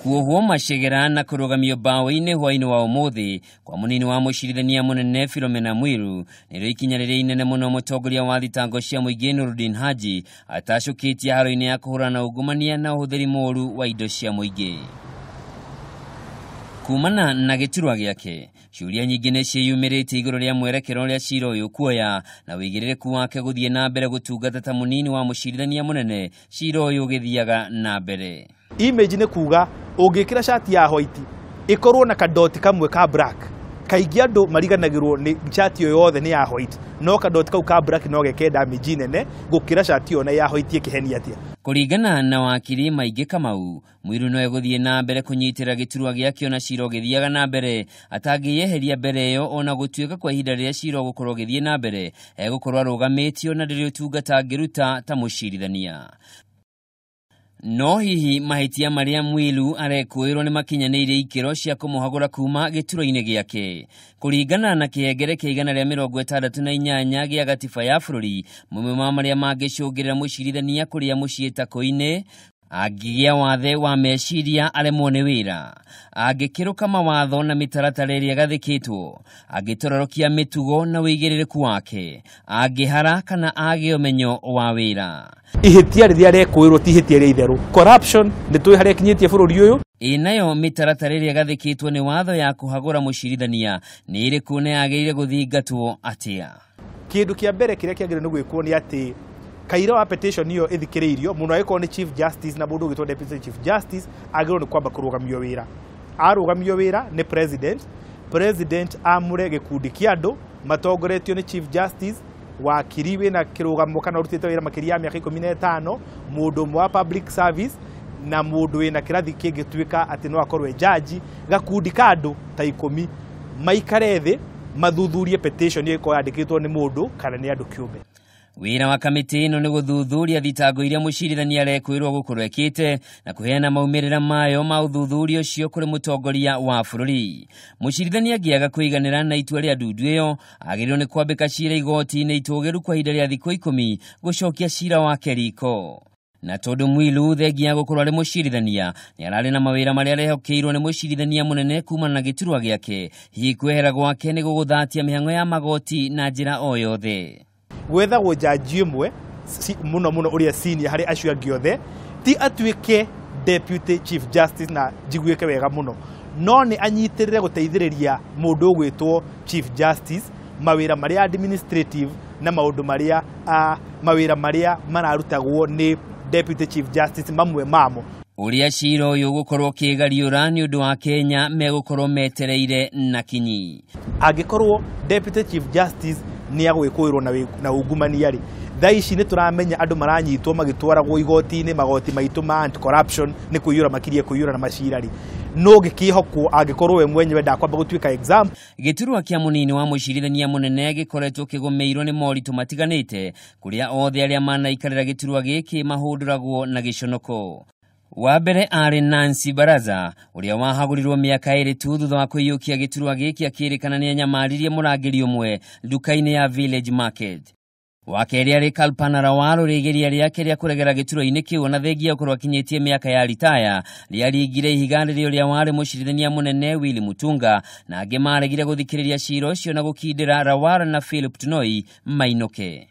Kuohwo macegera na kũrũgamio mbaũ-inĩ hwaĩ-inĩ wa ũmũthĩ kwa mũnini wa mũcirithania mũnene Philomena Mwilu nĩrĩo ikinya rĩrĩa inene mũno mũtongoria wa thitango cia mũingĩ Nurdin Haji atacũkĩtie haro-inĩ ya kũhũrana na ungumania na ũhũthĩri mũru wa indo cia mũingĩ. Kumana na gĩturwa gĩake, ciũria nyingĩ nĩ ciĩyumĩrĩtie igũrũ rĩa mwerekero ũrĩa cira ũyũ ũkuoya na wĩigĩrĩrĩku wake gũthiĩ na mbere gũtungata ta mũnini wa mũcirithania mũnene cira ũyũ ũgĩthiaga na mbere. Image nĩ kuga ũngĩkĩra cati ya white ĩkorwo na kadoti kamwe ka black, kaingĩ andũ mariganagĩrwo nĩ cati ĩyo yothe nĩ ya white, no kadoti kau ka black no geke damage nene gũkĩra cati ĩyo na ya white ĩkĩhenia atĩa. Kũringana na wakiri Maingĩ Kamau, Mwilu no egũthiĩ na mbere kũnyitĩra gĩturwa gĩake ona cira ũgĩthiaga na mbere atangĩyeheria mbere ĩyo ona gũtuĩka kwa ihinda rĩrĩa cira ũgũkorwo ũgĩthiĩ na mbere egũkorwo arũgamĩtio na ndĩrĩ ũtungata angĩruta ta mũcirithania. No hihi mahĩtia marĩa Mwilu arekũĩrwo nĩ makinyanĩirie ikĩro cia kũmũhagũra kuma gĩturwa-inĩ gĩake. Kũringana na kĩhengere kĩa 168 gĩa gatiba ya bũrũri, mamwe ma marĩa mangĩcũngĩrĩra mũcirithania kũrĩa mũciĩ ta koine, angĩgĩa wathe wa meciria aremwo nĩ wĩra, angĩkĩrũka mawatho na mĩtaratara ĩrĩa ĩgathĩkĩtwo, angĩtororokia mĩtugo na wĩigĩrĩrĩku wake, angĩhara kana agĩe ũmenyo wa wĩra. Ihĩtia rĩrĩa arekũĩrwo ti ihĩtia rĩa itherũ. Corruption nĩ tũĩ harĩa ĩkinyĩtie bũrũri ũyũ. Ĩ nayo mĩtaratara ĩrĩa ĩgathĩkĩtwo nĩ watho ya kũhagũra mũcirithania nĩ ĩrĩkũ na yagĩrĩire gũthingatwo atĩa? Kĩndũ kĩa mbere kĩrĩa kĩagĩrĩirwo nĩ gwĩkwo nĩ atĩ kaira wa petition ĩyo ĩthikĩrĩirio mũno angĩkorwo nĩ Chief Justice na mũndũ ũgĩtwo Deputy Chief Justice agĩrĩirwo nĩ kwamba kũrũgamio wĩra. Arũgamio wĩra nĩ President, President amũre gĩkundi kĩa andũ matongoretio nĩ Chief Justice, wakiri wĩna kĩrũgamo kana ũrutĩte wĩra makĩria ya mĩaka 15, mũndũ ũmwe wa public service na mũndũ wĩna kĩrathi kĩngĩtuĩka atĩ no akorwo e jaji, gakundi ka andũ ta 10 maikare thĩ mathuthurie petition ĩyo ĩkorwo yandĩkĩtwo nĩ mũndũ kana nĩ andũ kĩũmbe. Wĩra wa kamĩtĩ ĩno nĩ gũthuthuria thitango iria mũcirithania arekũĩrwo gũkorwo ekĩte na kũheana maumĩrĩra mayo ma ũthuthuria ũcio kũrĩ mũtongoria wa bũrũri. Mũcirithania angĩaga kũiganĩra na itua rĩa ndundu ĩyo, agĩrĩirwo nĩ kwambĩka cira igoti-inĩ itũgĩru kwa ihinda rĩa thikũ 10 gũcokia cira wake riko. Na tondũ Mwilu thengia gũkorwo arĩ mũcirithania nĩ ararĩ na mawĩra marĩa arehokeirwo nĩ mũcirithania mũnene kumana na gĩturwa gĩake, hihi kwehera gwake nĩ gũgũthatia mĩhang'o ya magoti na njĩra o yothe. Gwethagwo jaji ĩmwe mũno mũno ũrĩa senior harĩ acio angĩ othe, ti atuĩke Deputy Chief Justice na njiguĩke wega mũno, no nĩ anyitĩrĩre gũteithĩrĩria mũndũ ũgwĩtwo Chief Justice mawĩra marĩa administrative na maũndũ marĩa, mawĩra marĩa mararutagwo nĩ Deputy Chief Justice mamwe mamo. Ũrĩa cira ũyũ ũgũkorwo ũkĩgariũra nĩ ũndũ wa Kenya megũkorwo metereire na kinyi. Angĩkorwo Deputy Chief Justice nĩ agwĩkũĩrwo na ungumania rĩ, thaa ici nĩ tũramenya andũ maranyitwo magĩtwaragwo igoti-inĩ, magoti maitũ ma anti-corruption nĩ kũiyũra makirie kũiyũra na macira rĩ, no gĩkĩhokwo angĩkorwo we mwenyewe ndakwamba gũtuĩka exam. Gĩturwa kĩa mũnini wa mũcirithania mũnene gĩkoretwo kĩgũmĩirwo nĩ moritũ matiganĩte, kũrĩa othe arĩa manaikarĩra gĩturwa gĩkĩ mahũndũragwo na gĩconoko. Wa mbere arĩ Nancy Baraza ũrĩa wahagũrirwo mĩaka 2 tu thutha wa kũiyũkia gĩturwa gĩkĩ akĩrĩkana nĩ anyamaririe mũrangĩri ũmwe nduka-inĩ ya Village Market. Wa kerĩ arĩ Kalpana Rawal ũrĩa igeria rĩake rĩa kũregera gĩturwa-inĩ kĩu ona thengia gũkorwo akinyĩtie mĩaka ya ritaya rĩaringire ihiga rĩrĩa ũrĩa warĩ mũcirithania mũnene Willy Mutunga na angĩ maregire gũthikĩrĩria cira ũcio na gũkindĩra Rawal na Philip Tunoi mainũke.